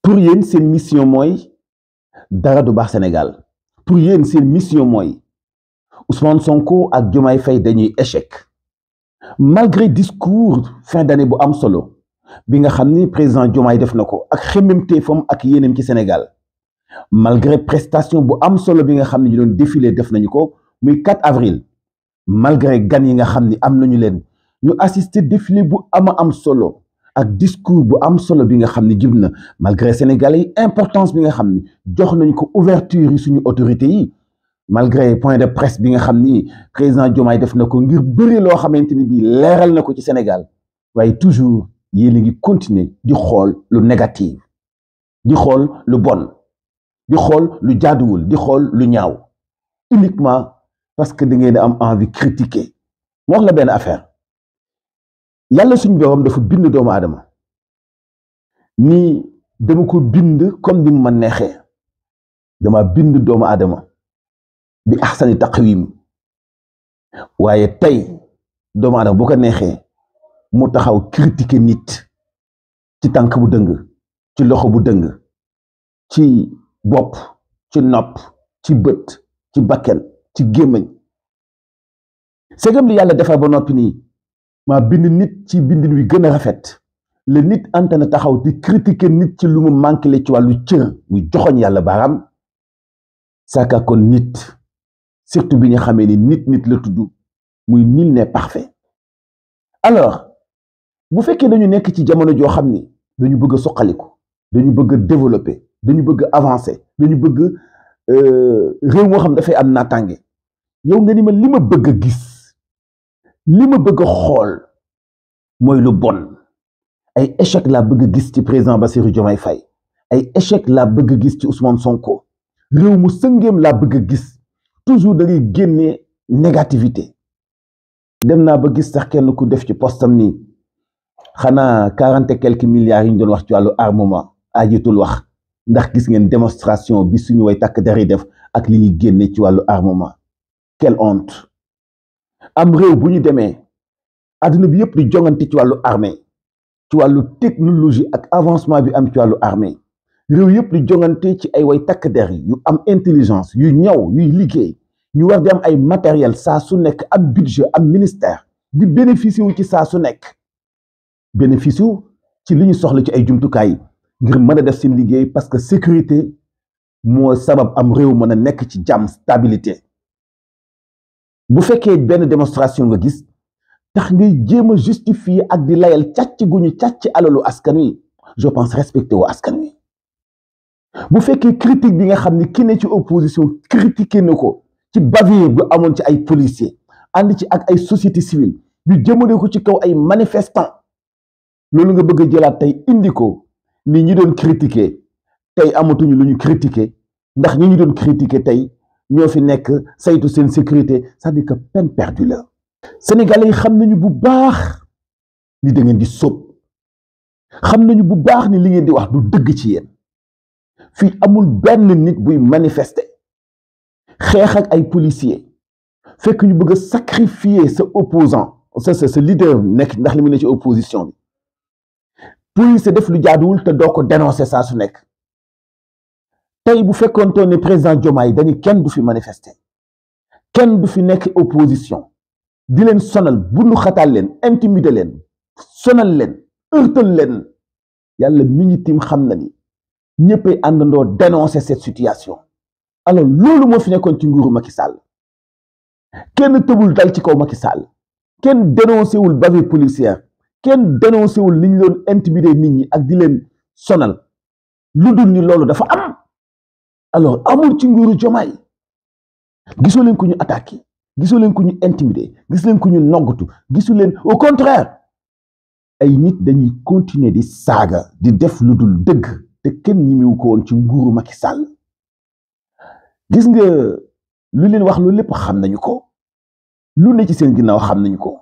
pour yéen seen mission mooy dara du baax Sénégal pour yéen seen mission mooy Ousmane Sonko ak Diomaye Faye dañuy échec malgré discours fin d'année bu am solo bi nga xam ni président Diomaye def na ko ak xemmemteefam ak yéenam ci Sénégal malgré prestation bu am solo bi nga xam ne ñu doon défilé def nañu ko muy 4 avril malgré gan yi nga xam ni am nañu leen ñu assister défilé bu am solo ak discours bu am solo bi nga xam ne jib na malgré sénégalais yi importance bi nga xam ni jox nañu ko ouverture yi suñu autorités yi malgré point de presse bi nga xam ni président Diomaye def na ko ngir bëri loo xamante ni bii leeral na ko ci Sénégal waaye toujours yéen a ngi continuer di xool lu négatif di xool lu bon di xool lu jaaduwul di xool lu ñaaw uniquement parce que da ngeen am envie critiquer moo wax la benn affaire yàlla suñu borom dafa bind doomu aadama ni dama ko bind comme ni mu ma neexee dama bind doomu aadama bi ahsani taqwim waaye tey doomu aadama bu ko neexee mu taxaw critiquer nit ci tànk bu dëng ci loxo bu dëng ci bopp ci nopp ci bët ci bakken ci gémmiñ segam li yàlla defar ba noppi nii maa bind nit ci bindin wi gën a rafet le nit ante na taxaw di critiquer nit ci lu mu manqué le ci wàllu cër muy joxoñ yàlla baaraam saaka kon nit surtout bi nga xamee ni nit la tudd muy nul n'est parfait alors bu fekkee dañu nekk ci jamono joo xam ni dañu bëgg a soqaliku dañu bëgg a développer dañu bëgg a avancer dañu bëgg réew moo xam dafay am naataange yow nga ni ma li ma bëgg a gis li ma bëgg a xool mooy lu bon ay échec laa bëgg a gis ci président Bassirou Diomaye Faye ay échec laa bëgg a gis ci Ousmane Sonko réew mu sëngeem laa bëgg a gis toujours da ngay génne négativité dem naa ba gis sax kenn ku def ci postam nii xanaa 40 et quelques milliards yi ñu doon wax ci wàllu armement ajitul wax ndax gis ngeen démonstration bi suñu way takk der yi def ak li ñuy génne ci wàllu armement quelle honte am réew bu ñu demee àdduna bi yëpp di jongante ci wàllu armée ci wàllu technologie ak avancement bi am ci wàllu armée réew yëpp di jongante ci ay way takk der yu am intelligence yu ñaw yuy liggéey ñu war di am ay matériel saa su nekk am budget am ministère di bénéficier wu ci saa su nekk bénéficier wu ci li ñu soxla ci ay jumtukaay ngir mën a def seen liggéey parce que sécurité moo sabab am réew mën a nekk ci jàmm stabilité bu fekkee benn démonstration nga gis tax ngay jéem a justifier ak di layal càcc gu ñu càcc alalu askan wi je pense respecté wu askan wi bu fekkee critique bi nga xam ni ki ne ci opposition critiqué na ko ci bavure bu amoon ci ay policiers ànd ci ak ay société civile ñu jëmale ko ci kaw ay manifestants loolu nga bëgg a jëlaat tey indi ko ni ñi doon critiquer tey amatuñu lu ñu critiquer ndax ñi ñu doon critiquer tey ñoo fi nekk saytu seen sécurité c'est-à-dire que peine perdue la Sénégalais yi xam nañu bu baax ni da ngeen di sóob xam nañu bu baax ni li ngeen di wax du dëgg ci yéen fii amul benn nit buy manifester xeex ak ay policiers fekk ñu bëgg a sacrifier sa opposant sa leader nekk ndax li mu ne ci opposition bi police def lu jaaduwul te doo ko dénoncer saa su nekk tey bu fekkoontoon ne président Diomaye dañu kenn du fi manifester kenn du fi nekk opposition di leen sonal bunu xataal leen intimider leen sonal leen heurtal leen yàlla mi ñu tim xam na ni ñëppay àndandoo dénoncer cette situation alors loolu moo fi nekkoon ci nguuru Macky Sall kenn tëbul dal ci kaw Macky Sall kenn dénoncé wul bavure policière kenn dénoncé wul ni ñu doon intimider nit ñi ak di leen sonal lu dul ni loolu dafa am alors amul ci nguuru Diomaye gisoo leen ko ñu attaqué gisoo leen ko ñu intimider gis leen ko ñu noggatu gisu leen au contraire ay nit dañuy continuer di saaga di def lu dul dëgg te kenn ñimiwu ko woon ci nguuru Macky Sall gis nga lu leen wax loolu lépp xam nañu ko lu ne ci seen ginnaaw xam nañu ko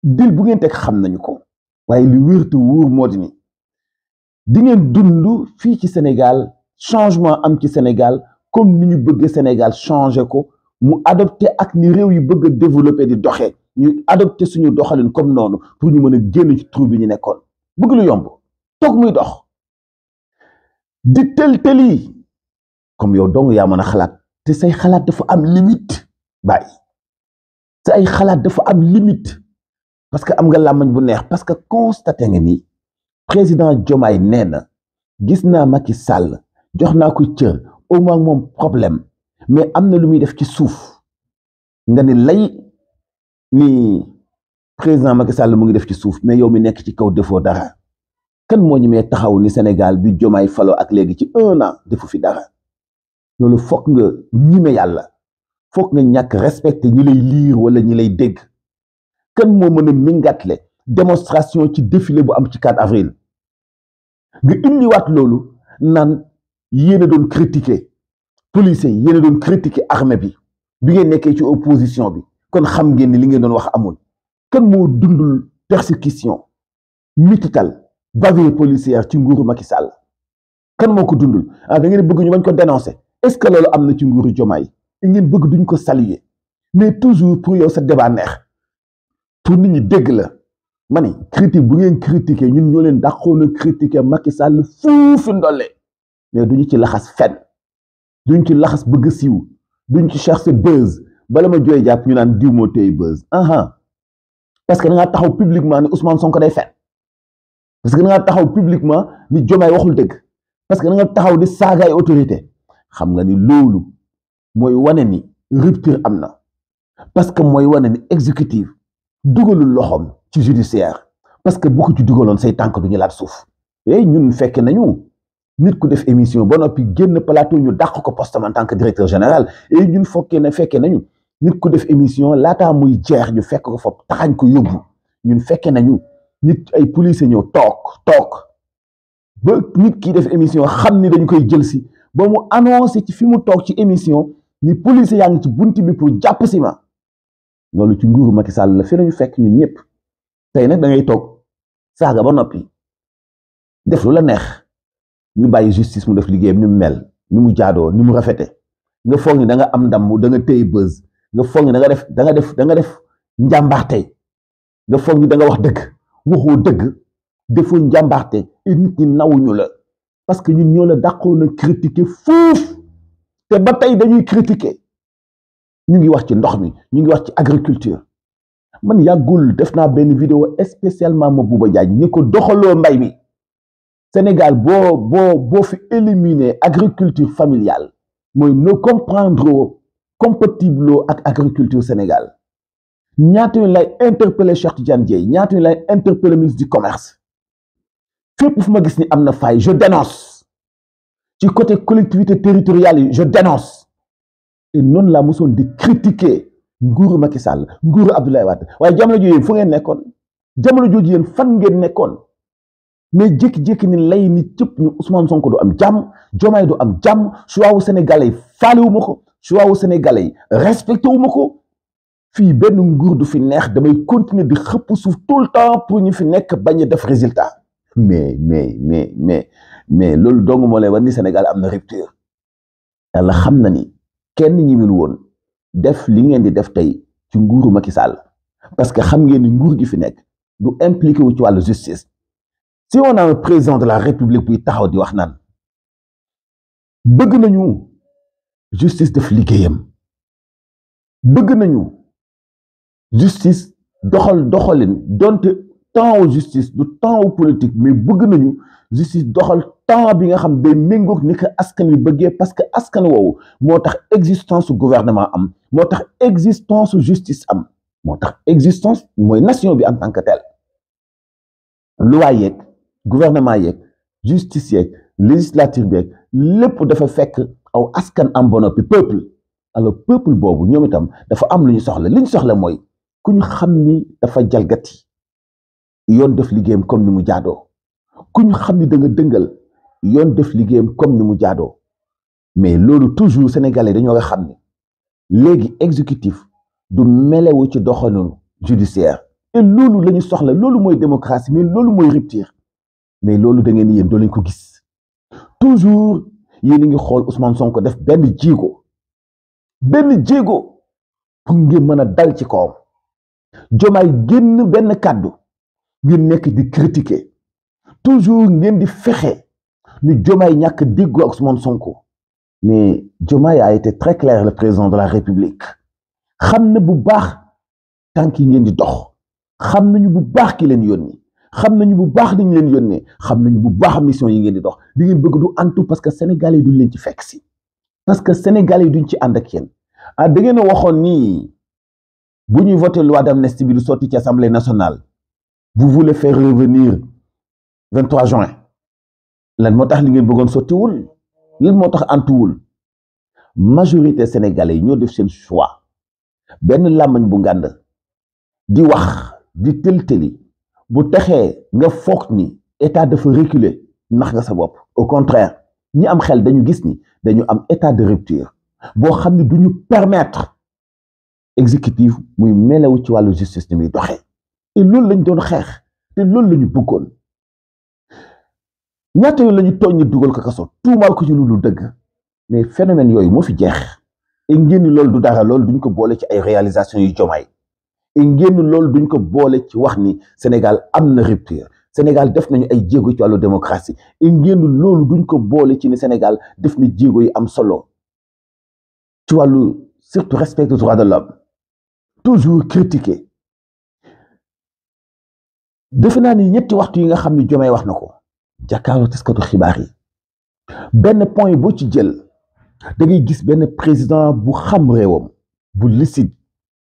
dil bu ngeen teg xam nañu ko waaye lu wér te wóor moo di ngeen dund fii ci Sénégal changement am ci Sénégal comme ni ñu bëgg Sénégal changer ko mu adopté ak ni réew yi bëgg a développer di doxee ñu adopté suñu doxalin comme noonu pour ñu mën a génn ci trou bi ñu nekkoon bëgg lu yomb toog muy dox di tël-tëli comme yow dong yaa mën a xalaat te say xalaat dafa am limite bàyyi say xalaat dafa am limite parce que am nga làmmañ bu neex parce que constaté nga ni président Diomaye nee na gis naa Macky Sall jox naa ko cër au moins moom problème mais am na lu muy def ci suuf nga ni lay ni président Macky Sall mu ngi def ci suuf mais yow mi nekk ci kaw defoo dara kan moo ñu mee taxaw ni Sénégal bi Diomaye falo ak léegi ci 1 an defu fi dara loolu foog nga ñime yàlla foog nga ñàkk respecté ñi lay liir wala ñi lay dégg kan moo mën a méngatle démonstration ci défilé bu am ci 4 avril nga indiwaat loolu naan yéen a doon critiquer policiers yi yéen a doon critiquer armée bi ngeen nekkee ci opposition bi kon xam ngeen ni li ngeen doon wax amul kan moo dundul persécution mitital bavure policière ci nguuru Macky Sall kan moo ko dundul da ngeen bëgg ñu bañ ko dénoncer est-ce que loolu am na ci nguuru Diomaye ngeen bëgg duñ ko saluer mais toujours pour yow sa débat neex pour nit ñi dégg la ma ni critique bu ngeen critiquer ñun ñoo leen dàqoon a critiquer Macky Sall fuufi ndolle mais duñu ci laxas fen duñ ci laxas bëgg siiw duñ ci chercher buzz bala ma jooy jàpp ñu naan diw moo téye buzz parce que da ngaa taxaw publiquement ni Ousmane Sonko day fen parce que da ngaa taxaw publiquement ni Diomaye waxul dëgg parce que da nga taxaw di saagaay autorité xam nga ni loolu mooy wane ni rupture am na parce que mooy wane ni exécutif dugalul loxoom ci judiciaire parce que bu ko ci dugaloon say tànk du ñu laal suuf ñun fekke nañu nit ku def émission ba noppi génn plateau ñu dàq ko poste en tant que directeur général ñun fekke nañu nit ku def émission laataa muy jeex ñu fekk ko foofu taxañ ko yóbbu ñun fekke nañu nit ay policiers ñëw toog ba nit ki def émission xam ni dañu koy jël si ba mu annoncé ci fi mu toog ci émission ni policiers yaa ngi ci bunti bi pour jàpp si ma loolu ci nguuru Macky Sall la fi lañu fekk ñun ñëpp tey nag da ngay toog saaga ba noppi def lu la neex ñu bàyyi justice mu def liggéeyam ni mu mel ni mu jaadoo ni mu rafete nga foog ni da nga am ndam da nga téye buzz nga foog ni da nga def njàmbaarte nga foog ni da nga wax dëgg waxoo dëgg defoo njàmbaarte et nit ñi nawuñu la parce que ñun ñoo la dàqoon a critiquer fuuf te ba tey dañuy critiquer ñu ngi wax ci ndox mi ñu ngi wax ci agriculture man yàggul def naa benn vidéo spécialement Mabouba Diagne ni ko doxaloo mbay mi Sénégal boo fi éliminer agriculture familiale mooy ne comprendre compatible ak agriculture Sénégal ñaata yoon lay interpeller Cheikh Tidiane Dièye ñaata yoon lay interpeller ministre du commerce fépp fu ma gis ni am na faille je dénonce ci côté collectivité territoriale yi je dénonce et noonu laa mosoon di critiquer nguuru Macky Sall nguuru Abdoulaye Wade waaye jamono jooju yéen fu ngeen nekkoon jamono jooju yéen fan ngeen nekkoon mais jékki-jékki ni lay ni cëpp ñu Ousmane Sonko du am jàmm Diomaye du am jàmm choix wu sénégalais yi faale wu ma ko choix wu sénégalais yi respecté wu ma ko fii benn nguur du fi neex damay continuer di xëpp suuf tout le temps pour ñu fi nekk bañ a def résultat mais loolu dong moo lay war ni Sénégal am na rupture yàlla xam na ni kenn ñimul woon def li ngeen di def tey ci nguuru Macky Sall parce que xam ngeen ni nguur gi fi nekk du impliqué wu ci wàllu justice si on a un président de la République buy taxaw di wax naan bëgg nañu justice def liggéeyam bëgg nañu justice doxalin donte temps wu justice du temps wu politique mais bëgg nañu justice doxal temps bi nga xam day méngoog ni ko askan wi bëggee parce que askan woowu moo tax existence gouvernement am moo tax existence justice am moo tax existence mooy nation bi en tant que tel loi yeeg gouvernement yeeg justice yeeg législature beeg lépp dafa fekk aw askan am ba noppi peuple alors peuple boobu ñoom itam dafa am lu ñu soxla li ñu soxla mooy ku ñu xam ni dafa jalgati yoon def liggéeyam comme ni mu jaadoo ku ñu xam ni da nga dëngal yoon def liggéeyam comme ni mu jaadoo mais loolu toujours sénégalais dañoo nga xam ni léegi exécutif du melewu ci doxalinu judiciaire et loolu la ñu soxla loolu mooy démocratie mais loolu mooy rupture mais loolu da ngeen yéen doo leen ko gis toujours yéen a ngi xool Ousmane Sonko def benn jéego pour ngeen mën a dal ci kawam Diomaye génn benn kàddu ngeen nekk di critiquer toujours ngeen di fexe ni Diomaye ñàkk déggoo ak Ousmane Sonko mais Diomaye a été très clair, le président de la République xam na bu baax tànk yi ngeen di dox xam nañu bu baax ki leen yónni xam nañu bu baax li ñu leen yónnee xam nañu bu baax mission yi ngeen di dox li ngeen bëgg du antu parce que sénégalais yi duñ leen ci fekk si parce que sénégalais yi duñ ci ànd ak yéen da ngeen a waxoon ni bu ñuy voté loi d'amnistie bi du sotti ci assemblée nationale vous voulez faire revenir 23 juin lan moo tax li ngeen bëggoon sottiwul lan moo tax antuwul majorité sénégalais yi ñoo def seen choix benn làmmañ bu ngànd di wax di tëltëli bu taxee nga foog ni état dafa reculer nax nga sa bopp au contraire ñi am xel dañu gis ni dañu am état de rupture boo xam ne du ñu permettre exécutif muy melewu ci wàllu justice ni muy doxee et loolu lañ doon xeex te loolu la ñu bëggoon ñaata yoon la ñu tooñ ñu dugal ko kaso tuumaal ko ci lu dul dëgg mais phénomène yooyu moo fi jeex et ngeen ni loolu du dara loolu duñ ko boole ci ay réalisations yu Diomaye et ngeen loolu duñ ko boole ci wax ni Sénégal am na rupture Sénégal def nañu ay jéego ci wàllu démocratie et ngeen loolu duñ ko boole ci ni Sénégal def na jéego yi am solo ci wàllu surtout respect des droits de l'homme toujours critiqué defe naa ni ñetti waxtu yi nga xam ni Diomaye wax na ko jàkkaarloo taskatu xibaar yi benn point boo ci jël da ngay gis benn président bu xam réewam bu lucide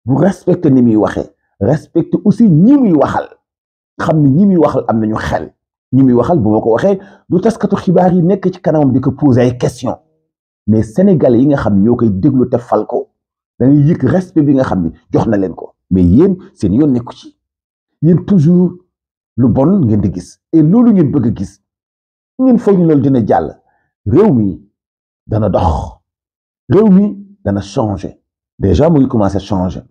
bu respecté ni muy waxee respecté aussi ñi muy waxal xam ni ñi muy waxal am nañu xel ñi muy waxal bu ma ko waxee du taskatu xibaar yi nekk ci kanamam di ko poser ay questions mais sénégalais yi nga xam ne ñoo koy déglu te fal ko da ngay yëg respect bi nga xam ni jox na leen ko mais yéen seen yoon nekku ci yéen toujours lu bon ngeen di gis et loolu ngeen bëgg a gis ngeen foog ñu loolu dina jàll réew mi dana dox réew mi dana changer déjà mu ngi commencé changer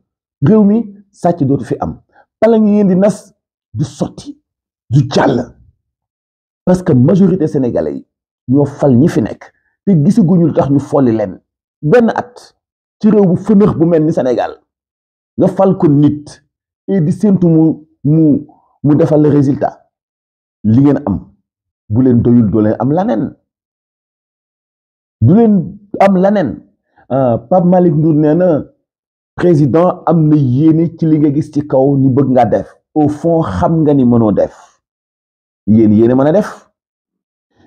réew mi sàcc dootu fi am pala ngi ngeen di nas du sotti du jàll parce que majorité sénégalais yi ñoo fal ñi fi nekk te gisaguñu lu tax ñu folli leen benn at ci réew bu fënëx bu mel ni Sénégal nga fal ko nit et di séntu mu defal le résultat li ngeen am bu leen doyul doo leen am laneen du leen am laneen Pape Malick Ndour nee na président am na yéene ci li nga gis ci kaw ni bëgg nga def au fond xam nga ni mënoo def yéen yéene mën a def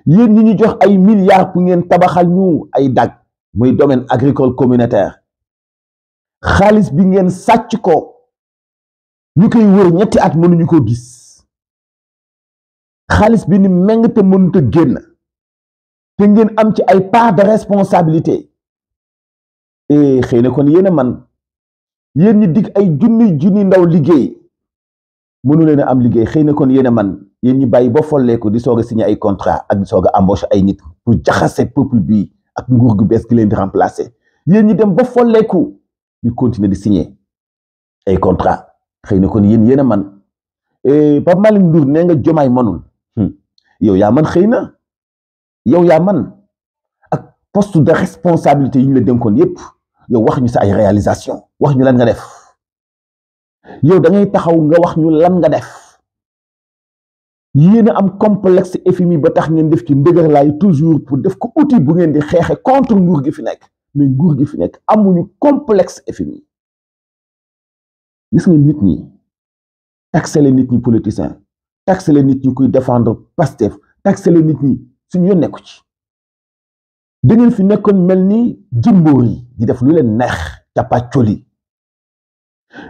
yéen ñi ñu jox ay milliards pour ngeen tabaxal ñu ay dag muy domaine agricole communautaire xaalis bi ngeen sàcc ko ñu koy wër ñetti at mënuñu ko gis xaalis bi ni meng te mënut a génn te ngeen am ci ay part de responsabilité et xëy na kon yéen a man yéen ñi dig ay junni ndaw liggéey mënu leen a am liggéey xëy na kon yéen a man yéen ñi bàyyi ba folleeku di soog a signé ay contrat ak di soog a embauché ay nit pour jaxase peuple bi ak nguur gu bees gi leen di remplacer yéen ñi dem ba folleeku di continuer di signé ay contrat xëy na kon yéen a man Pape Malick Ndour nee nga Diomaye manul yow yaa man xëy na yow yaa man ak poste de responsabilité yi ñu la dénkoon yépp yow wax ñu sa ay réalisation wax ñu lan nga def yow da ngay taxaw nga wax ñu lan nga def yéen a am complexe FMI ba tax ngeen def ci ndëgër laay toujours pour def ko outil bu ngeen di xeexe contre nguur gi fi nekk mais nguur gi fi nekk amuñu complexe FMI gis nga nit ñi taxé les nit ñi politicien taxé les nit ñi kuy défendre Pastef taxé les nit ñi suñu yoon nekku ci da ngeen fi nekkoon mel ni jimboor yi di def lu leen neex capacoli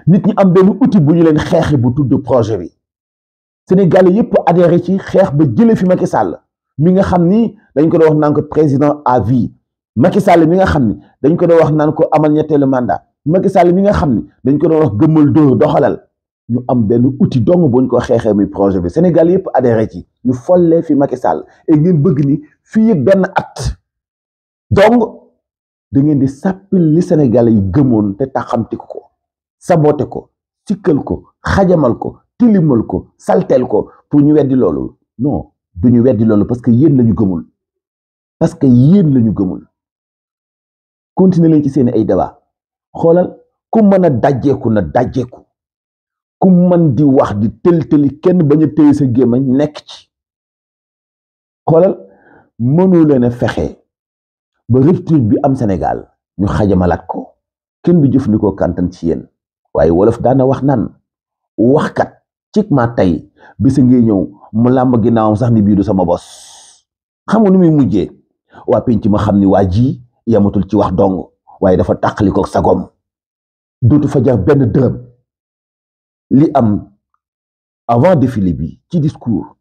nit ñi am benn outil bu ñu leen xeexe bu tudd projet bi Sénégalais yépp adhéré ci xeex ba jële fi Macky Sall mi nga xam ni dañ ko doon wax naan ko président à vie Macky Sall mi nga xam ni dañ ko doon wax naan ko amal ñetteelu mandat Macky Sall mi nga xam ni dañ ko doon wax gëmmal dóor doxalal ñu am benn outil dong buñ ko xeexee muy projet bi Sénégal yépp adhéré ci ñu follee fi Macky Sall et ngeen bëgg ni fii ak benn at donc da ngeen di sàppil li Sénégalais yi gëmoon te taxamtiku ko saboté ko sikkal ko xajamal ko tilimal ko saltel ko pour ñu weddi loolu non du ñu weddi loolu parce que yéen lañu gëmul parce que yéen lañu gëmul continuer leen ci seeni ay débat xoolal ku mën a dajjeeku na dajjeeku ku mën di wax di tël-tëli kenn bañ a téye sa gémmañ nekk ci xoolal mënoo leen a fexe ba rupture bi am Sénégal ñu xajamalaat ko kenn du jëfandikoo kàntan ci yéen waaye wolof daana wax naan waxkat cig ma tey bisa ngay ñëw mu làmb ginnaawam sax ni bii du sama bos xam nga nu muy mujjee waa penc ma xam ni waa ji yamatul ci wax dong waaye dafa tàqalikook sagom dootu fa jar benn dërëm li am avant défilé bi ci discours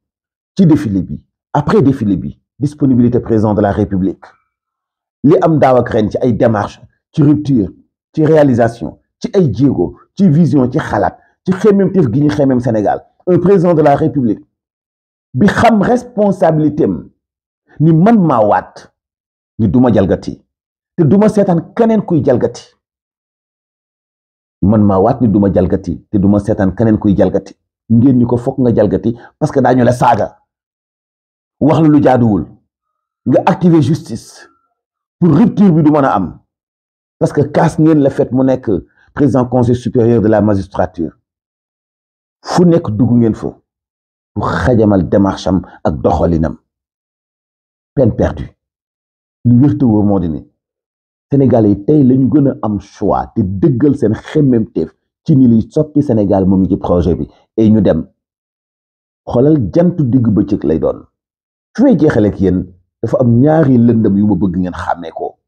ci défilé bi après défilé bi disponibilité président de la République li am daaw ak ren ci ay démarches ci rupture ci réalisation ci ay jéego ci vision ci xalaat ci xemmemteef gi ñu xemmem Sénégal un président de la République bi xam responsabilité am ni man maa waat ni duma jalgati te duma seetaan keneen kuy jalgati man maa waat ni duma jalgati te duma seetaan keneen kuy jalgati ngeen ni ko fokk nga jalgati parce que daañu la saaga wax la lu jaaduwul nga activer justice pour rupture bi du mën a am parce que kaas ngeen la fait mu nekk président conseil supérieur de la magistrature fu nekk dugg ngeen fa pour xajamal démarche am ak doxalinam peine perdue lu wérte wóor moo di ni Sénégalais yi tey lañu gën a am choix te dëggal seen xemmemteef ci ni liy soppi Sénégal mu ngi ci projet bi et ñu dem xoolal jantu digg bëccëg lay doon fi may jeexale ak yéen dafa am ñaari lëndëm yu ma bëgg ngeen xàmmee ko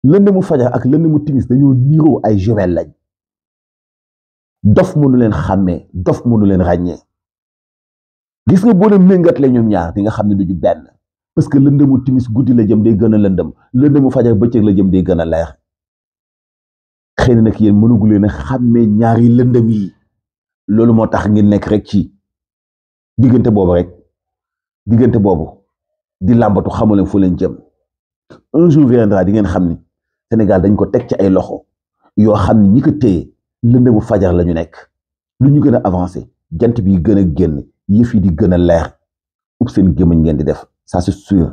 lëndëmu fajar ak lëndëmu timis dañoo niiroo ay jumelles lañ dof mënu leen xàmmee dof mënu leen ràññee gis nga boo leen méngatle ñoom ñaar di nga xam ne duñu benn parce que lëndëmu timis guddi la jëm day gën a lëndëm lëndëmu fajar bëccëg la jëm day gën a leer xëy na nag yéen mënugu leen a xàmmee ñaari lëndëm yi loolu moo tax ngeen nekk rek ci diggante boobu di làmbatu xamu leen fu leen jëm un jour viendra di ngeen xam ni Sénégal dañ ko teg ci ay loxo yoo xam ne ñi ko téye lëndëmu fajar la ñu nekk lu ñu gën a avancé jant bi gën a génn yëf yi di gën a leer ub seen gémmiñ ngeen di def ça c'est sûr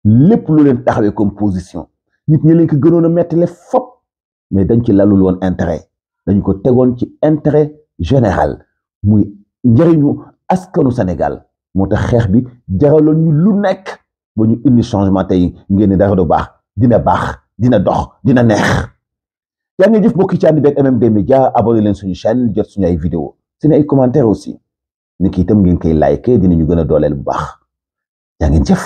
lépp lu leen taxawee comme position nit ñi leen ko gënoon a mettile fop mais dañ ci lalul woon intérêt dañ ko tegoon ci intérêt général muy njëriñu askanu Sénégal moo tax xeex bi jaraloon ñu lu nekk ba ñu indi changement tey ngeen ni dara du baax dina dox dina neex yaa ngi jëf mbokki ci ànd beeg MMD Média abonné leen suñu chaîne jot suñu ay vidéo seen ay commentaire aussi ni ki itam ngeen koy like dinañu gën a dooleel bu baax yaa ngeen jëf